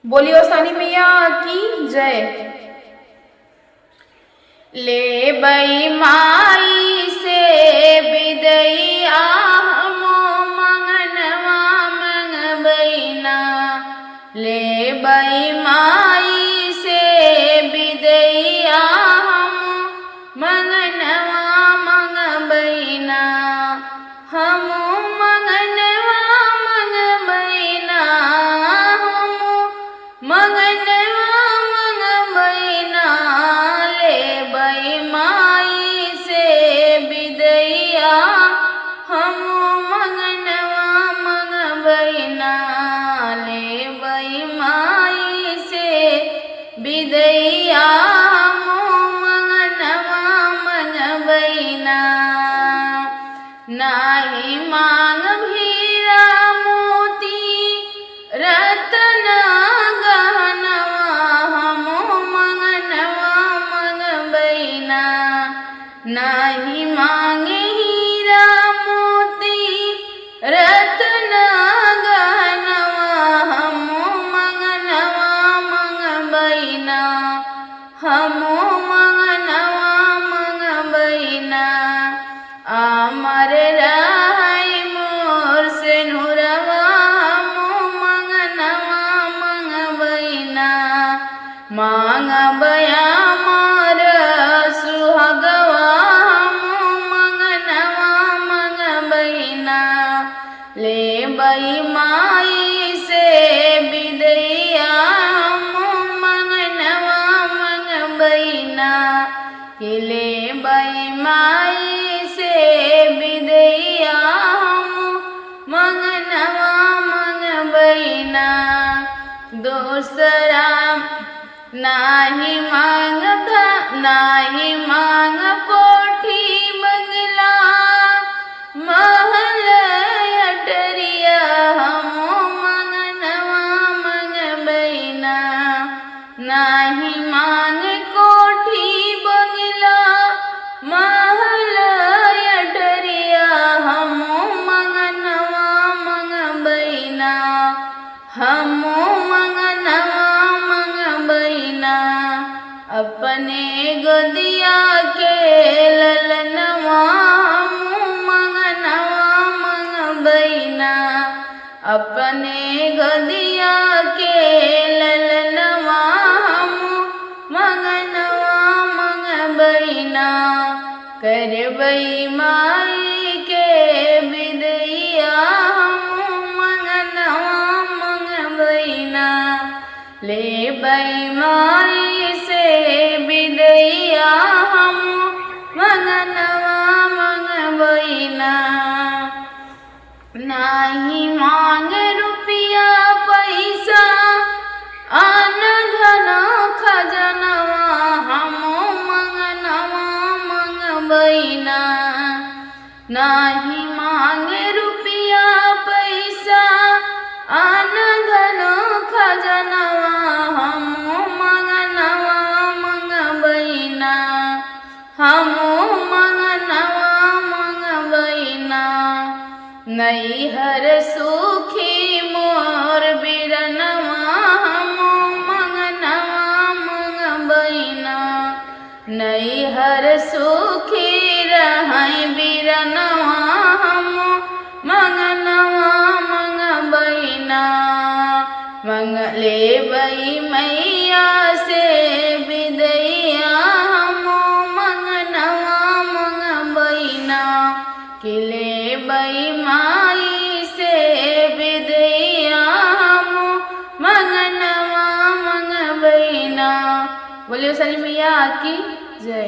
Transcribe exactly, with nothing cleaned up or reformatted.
बोलियो सानी मैया की जय। लेबई माई से बिदइया हमो मंगनवा मंगबई ना। लेबई माई से बिदइया हमो मंगनवा मंगबई ना। हमो मंगनवा मंगबई ना, हमो मंगनवा मंगबई ना, लेबई माई से बिदइया। हमो मंगनवा मंगबई ना, लेबई माई से बिदइया। हमो मंगनवा मंगबई ना। नाहीं मांगब हीरा मोती रतन गहनवा, हमो मंगनवा मंगबई ना। नाहीं मांगे हीरा मोती रतन गहनवा, हमो मंगनवा मंगबई ना। हमो मंगनवा मंगबई ना। अमर रहई मोर सेनुरवा, हमो मंगनवा मंगबई ना। मांगब अमर सुहगवा, हमो मंगनवा मंगबई ना। लेबई माई से बिदइया, हमो मंगनवा मंगबई ना। कि लेबई माई से बिदइया, हमो मंगनवा मंगबई ना। दोसरा नाहीं मांगब ध-, नाहीं मांगब कोठी बंगला, महल अटरिया, हमो मंगनवा मंगबई ना। नाहीं मांगे कोठी बंगला, महल अटरिया, हमो मंगनवा मंगबई ना। हमो मंगनवा मंगबई ना। अपने गोदिया के ललनवा, हमो मंगनवा मंगबई ना। अपने गोदिया के ललनवा, हमो मंगनवा मंगबई ना। करबई माई के बिदइया, हमो मंगनवा मंगबई ना। लेबई माई से बिदइया, हमो मंगनवा मंगबई ना। नाहीं मांगे रुपया पइसा, अन धन खजनवा, हमो मंगनवा मंगबई ना। नाहीं मांगे रुपया पइसा, अन धन खजनवा, हमो मंगनवा मंगबई ना। हमो मंगनवा मंगबई ना। नैहर सुखी मोर बिरनवा, हमो मंगनवा मंगबई ना। नैहर सुखी रहई बिरनवा, हमो मंगनवा मंगबई ना। मंग लेबई मइया से बिदइया, हमो मंगनवा मंगबई ना। कि लेबई माई से बिदइया, हमो मंगनवा मंगबई ना। बोलियो सानी मैया की जय।